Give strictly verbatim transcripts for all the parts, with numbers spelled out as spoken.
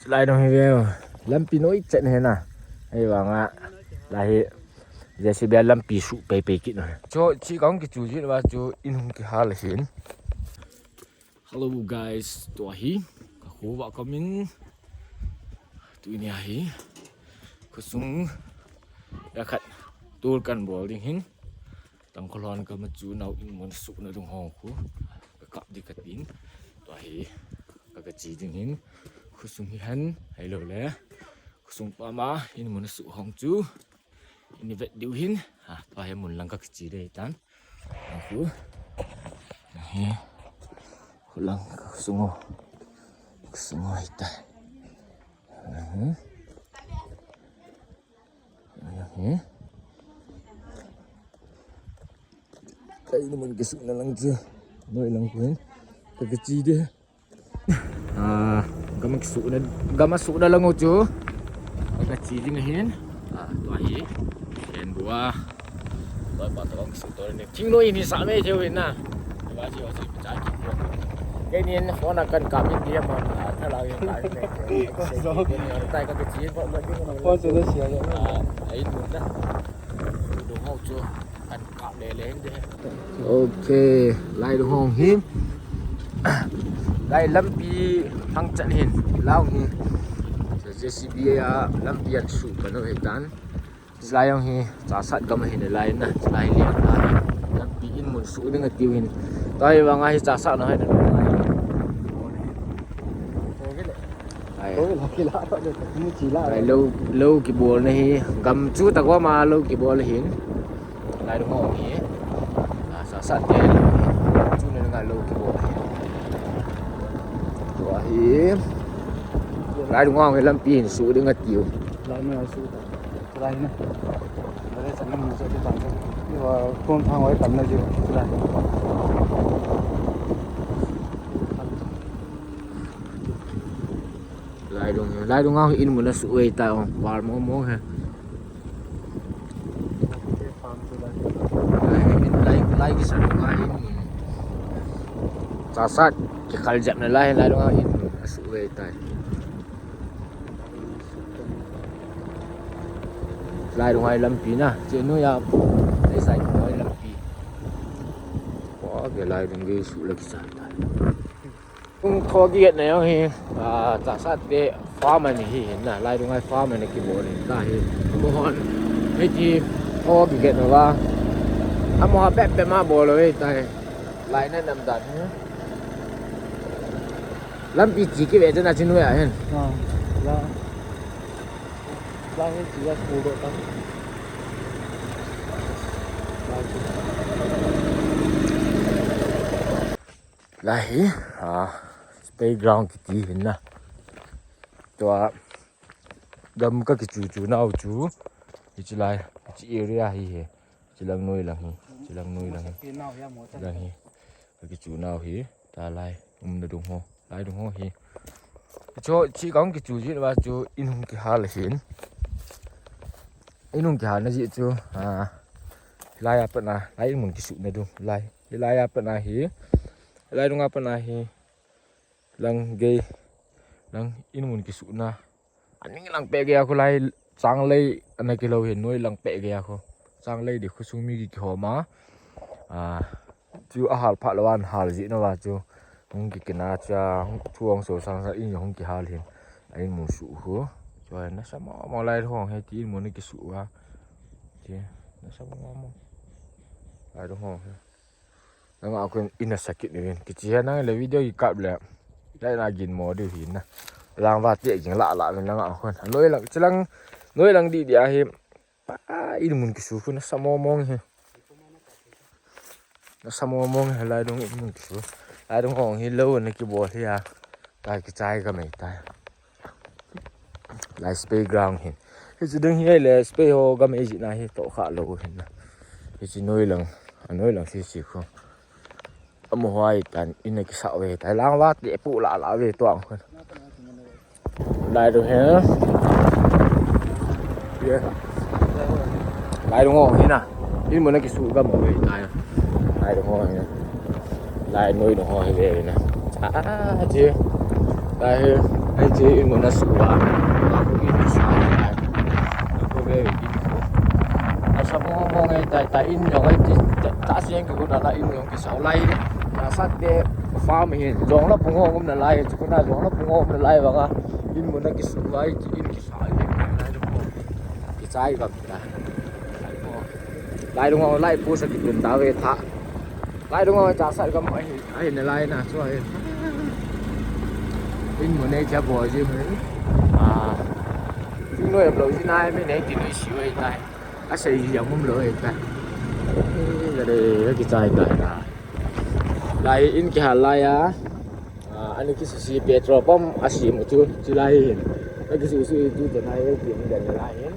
Lai dong hi ve. Lampi noi chet hi na. Hei vanga. Lai hi. J C B a lampi suh pei pei kit na. Cho chi kong kichu jin va chu in hung kihal hin. Hello guys, tua hi. Ka khu va kamin. Tunia hi. Khosung. Ya khat. Tur kan bol ding hin. Tangkhul hon kama chu nau in mun suhna dung hong khu. Ka kap di ka tin. Tua hi. Ka ka chi ding hin. Khosung hi han. Hei lo le. Khosung pa ma in mun suh hong chu. Ini vet diu hin. Ha, tua hi mun lang ka kichi dei tan. Khu. Hi. Khu lang ka khosung o. Khosung o hi ta. Hi. Hi. Kai ni mun kisuhna lang chu. Noi lang khu hin. Ka kichi dei. Ah, gam suhna, gam suhna lang u chu. Ka chi ding hin. Ah, tua hi. Ken bua. Tua pa tua kisuh tua ni. Thing noi ni sa me theu hin na. Ba ji wa ji cha ki. Ke ni phone kan ka mi dia ma. Ah, ta la yin ka ni. Ke ni tai ka chi pa ma di. Phone chu da sia. Ah, ai nu da. Du hau chu. Kan kap le le hin de. Ok, lai du hong hi. Lai lampi hang chan hin, lau hi. J C B a lampi an suh pan u hi tan. Lai hong hi, cha sat gam hin lai na, lai le na. Lampi in mun suh ding a tiu hin. Tua hi vanga hi cha sat na hin. Ai. Ai, lo, lo kibol na hi, gam chu ta ko ma lo kibol hin. Lai du hong hi. Ah, sa sa te lo hi. Chu na nga lo kibol hin. Tua hi. Lai du hong hi lampi hin suh ding a tiu. Lai na suh ta. Lai na. Lai sa na mu sa ta ta. Ni wa kon thang wai kan na ji. Lai. Lai dung hi, lai dung a in mun a suh vei ta ong, val mong mong hi. Lai, lai, lai kisa dung a in mun. Cha sat kikhal jep na lai, lai dung a in mun a suh vei ta. Lai dung a lampi na, che nu ya, lai sai ko lampi. Wa ke lai dung ge suh la kisa ta. Kum tho kiget na jong hi, ah, cha sat te farm ani hi hin na, lai dung a farm ani kibol hin ta hi. Amo hon, hiti tho kiget na va. Amo ha pep pep ma bol lo hi ta hi. Lai na nam dan hi. Lampi chi kive chana chin ve a hin. Ah, la. La hi chi ya school do ta. La chi. Lai hi, ah, playground kiti hin na. Tua gam ka kichu chu nau chu. Hichi lai, hichi area hi hi. Chilang noi lang hi, chilang noi lang hi. Lang hi. Ka kichu nau hi, ta lai, um na dung ho. Lai dung ho hi. Cho, chi kong kichu ji va chu in hung kihal hin. In hung kihal na ji chu, ah, lai a pat na, lai in mun kisuh na dung. Lai, lai a pat na hi. Lai dung a pat na hi. Lang gei, lang in mun kisuh na. Aning lang peh gei a khu lai chang lei ana kilou hin, noi lang peh gei a khu. Chang lei di khu sung mi ki kihom a. Ah, chu a hal phat lou an hal ji na va chu. Hung ki kina cha, hung thu hung so sang sa in hung kihal hin. A in mun suh khu. Chu a nasa mo mo lai hong he ti in mun kisuh a. Ti, nasa mo mo. Lai hong he. Nanga khu ina sakit ni vin. Kichi he nang le video i kap le. Lai na gin mo diu hin na. Lang va te gin la la vin nanga khu. Noi lang, chilang, noi lang di di a hi. Pa, in mun kisu khu nasa mo mong hi. Nasa mo mong hi lai dung in mun kisu. Lai dung hong hi lo na kibol hi a. Tai kichai ka mai tai. Lai spray ground hin. Hichi ding hi le spray ho gam e ji na hi to kha lo hin na. Hichi noi lang, a noi lang si si khu. Amo hoi tan in ki sa ve tai lang va te pu la la ve to ang khu. Lai dung hi. Ye. Lai dung ho hi na. In mun kisu gam ve tai. Lai dung ho hi na. Lai noi dung ho hi ve na. Ah, ji. Lai hi. Hiche in mun a suh uva, a khu in kisa lai. Khu ve in khu. Asa mong mong e tai tai in jong e ti ta siang khu na la in jong kisa lai. Tahsa te farm hin jong la pung hong um na lai, chu khu na jong la pung hong um na lai vanga. In mun a kisuh uva in kisa lai. Kichai gam ta. Lai lung lai pu sa kitun ta ve tha. Lai lung tahsa gam ahi. Ahi na lai na chu ahi. In mun nei cha bo ji mun. Ah. Chung noi lo ji nai mi nei ti noi si wei tai. A sei ji jang um lo wei tai. Ga de ga kichai tai na. Lai in kihal lai a. Ah, ani kisusi petrol pump a sim chu chi lai hin. Ga kisusi tu te nai ti ni da lai hin.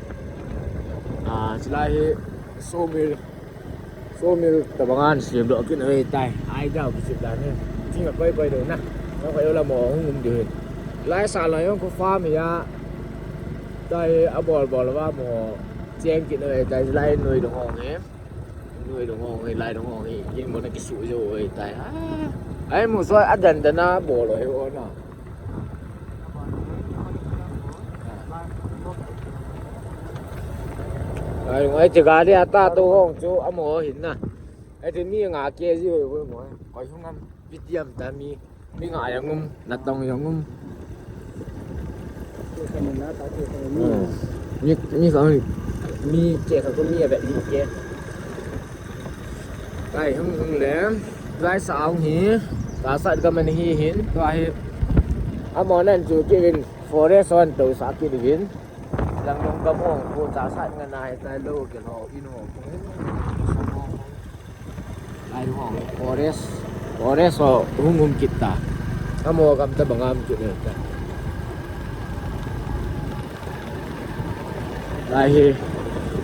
Ah, chi lai hi sawmil. Sawmil tabang an siam doh kit na ve tai. Ai dau kisip dan hi. Thing a koi koi doh na. Koi koi la mo hung um diu hi. Lai sa la yong ko farm hi a. Tai a bol bol va mo. Cheng kit na ve tai lai noi dong hong hi. Noi dong hong hi lai dong hong hi. Yin mo na kisu jo ve tai. Ah. Ai mo so a dan dan na bol lo hi o na. Ai, ngai che gari ata to hong chu amo hin na. Ai te mi nga ke ji hoi hoi mo. Koi hung am pitiam ta mi. Mi nga yang um, na tong yang um. Hmm. Mi mi ka mi che ka ko mi a bet ni ke. Kai hung hung le. Lai sa hung hi. Ka sa ka man hi hin. Ka hi. Amo nan chu ki vin forest on to sa ki vin. Lang dong gam hong ko cha sat nga nai tai lo ke lo in ho ko. Lai hong forest, forest ho hung um kit ta. Amo gam ta bang am kit ta. Lai hi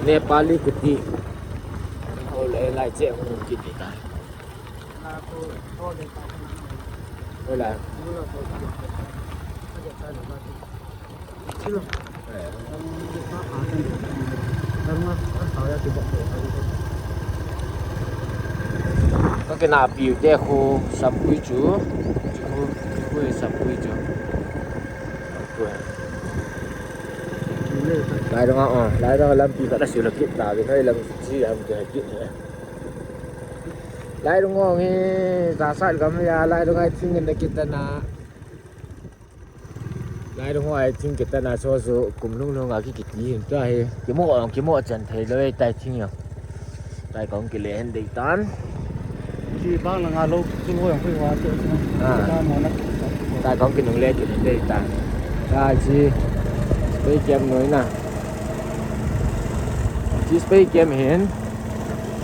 Nepali kuti. Ho le lai che hung um kit ta. Hola. Ka kina piu te khu sampui chu. Chu khu, chu khu sampui chu. Lai dong a, lai dong a lampi khat a sil kit ta, kit hai lam si ham kit kit. Lai dong ong hi, ta sat gam ya, lai dong ai thing na kit ta na. Lai dong ai thing kit ta na so so kum lung lung a ki kit ni ta hi. Ki mo ong, ki mo chan thei lo tai thing ya. Tai kong ki le hen dei tan. Ki bang la nga lo, ki mo ong ki wa te. Ah. Ta mo na. Tai kong ki nung le ki dei tan. Ta chi. Spray cam noi na. Chi spray cam hin.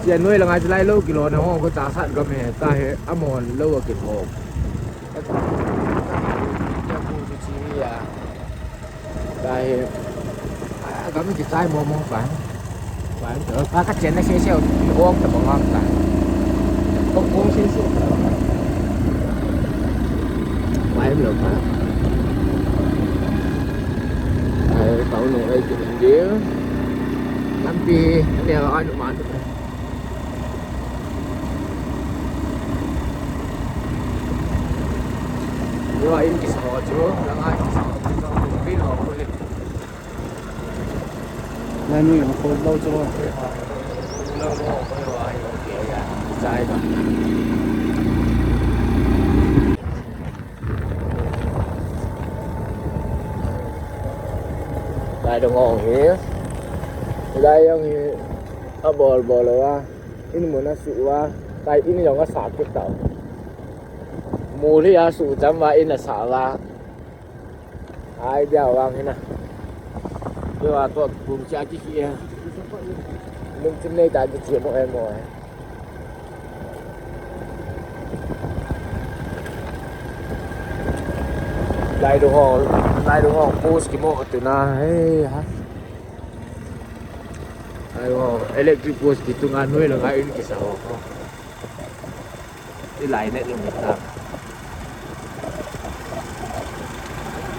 Chi noi la ngai lai lo kilo na ho ko ta sat gam he ta he amon lo ki ho. Ka hi, a, gam ki chai mo mo pa. Pa, pa ka chen na se se, o ka bang ka. Ko ko se se. Pa lo pa. Ai, pa no ai ki din. Lampi, ne a nu ma. Yo, in kisa ho chu, langa in kisa ho chu, bil ho ko le. Lai noi lang ko lo chu. Lo ho ko lo ai, okay ya. Sai ba. Lai dong ong hi. Lai dong hi. A bol bol lo wa. In mun a suh uva, tai in jong a sah kit tau. Mul hi a suh cham uva in a sah uva. Idea vang hi na. Kei va to kum cha ki ki. Lungthim nei ta ki chi mo e mo e. Lai dong ho, lai dong ho post ki mo tu na he ha. Ai ho, electric post kitung a noi langa in kisa ho. I lai net lum ta.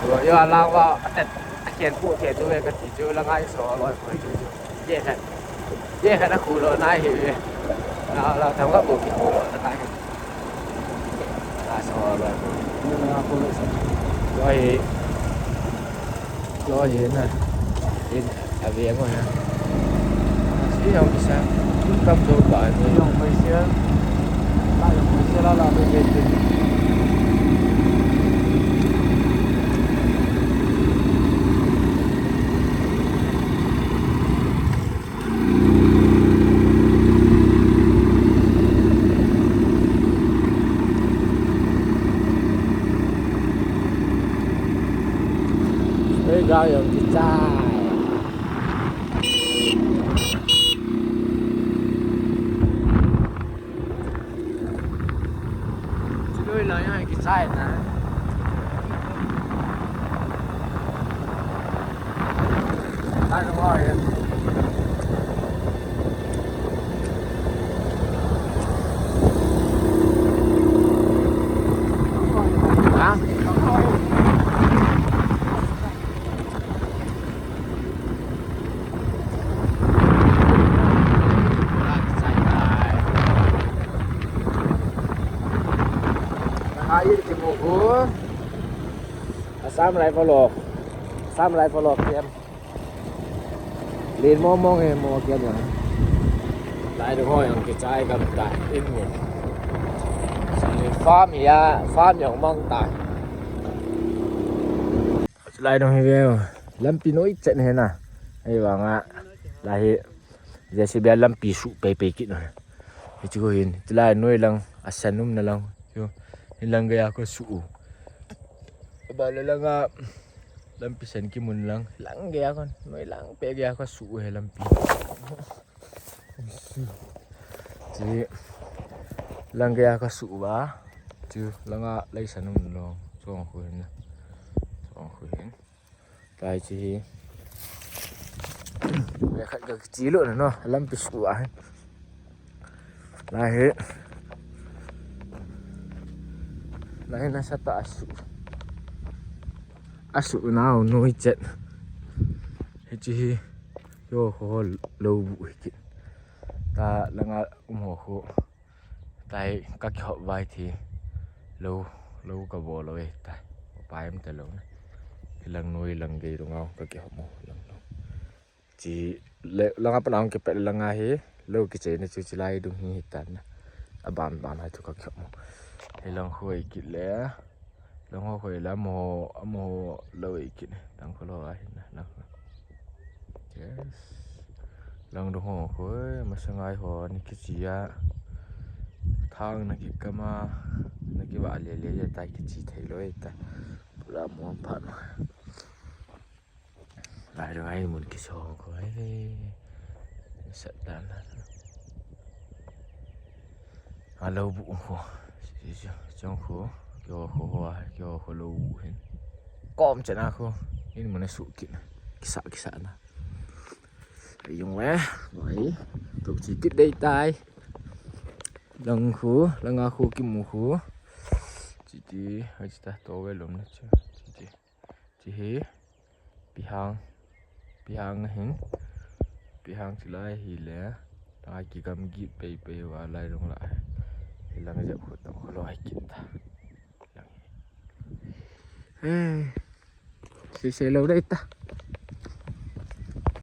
Ro yo la wa atet a khen pu ke tu ve ka ti chu langa i so loi koi chu. Ye khat. Ye khat a khu lo nai hi ve. La la tham ka pu ki khu lo nai hi. A so loi koi. Ni na khu lo sa. Loi. Lo ye na. In a ve mo na. Si yong sa. Kam jo ba. Yong mai sia. La yong mai sia la la ve ve. Oi, ga yong kichai. Chiloi la yong kichai na. Assam Rifle lo. Assam Rifle lo kem. Len mong mong e mo kian ya. Lai dong ho yong kichai gam ta in ni. Farm ya, farm yong mang ta. Lai dong hi ve. Lampi noi chet he na. Hei vang a. Lai hi. J C B a lampi su pei pei kit noi. Hichu hin. Lai noi lang. Asan um na lang. Yo. Hin lang gaya ko su. Ba le lang a. Lampi sen kimun lang, lang gaya kon, noi lang pe gaya ko su he lampi. Chi lang gaya ko su ba. Chi lang a lai sanum lo. Chong khu hin. Chong khu hin. Tai chi hi. Be khat ka chi lo na no, lampi su a hin. Lai hi. Lai hi nasatah a su. A su nau noi chet. Hichi hi. Yo ho lou bu hi kit. Ta langa um ho ho. Tai ka kihop vai thi. Lou, lou ka bol lou e tai. Pai um ta lou na. Lang noi lang gei rung au ka kihop mo lang lou. Chi le, langa pan ang kipet langa hi, lo kichai na chu chi lai dung hi hi tan na. A ban ban hai thu ka kihop mo. Hi lang khoi kit le. Lang ho khoi la mo, mo lo i kit. Lang kho lo a hi na, lang. Yes. Lang dung ho khoi, ma sangai ho, ni kichi a. Thang na kikama, na kiva le le ya tai kichi thei lo e ta. Pura mo pha na. Lai rung ai mun kisong ko ai. Sat dan na. A lo bu ko. Si, si, chong ko. Kyo ko ho, kyo ko lo bu hin. Kom chana ko. In mun su kin. Kisa, kisa na. Yung we. Bai. Tok chi kit dei tai. Lang ko, langa ko kimu ko. Chi ti, ai chi ta to we lom na chu. Chi ti. Chi hi pihang, pihang hin, pihang chi lai hi le, lai kigam git pei pei va lai rung la. Hi lang jep khu tong khu loi kit ta. Lang. Hey. Se se lo dei ta.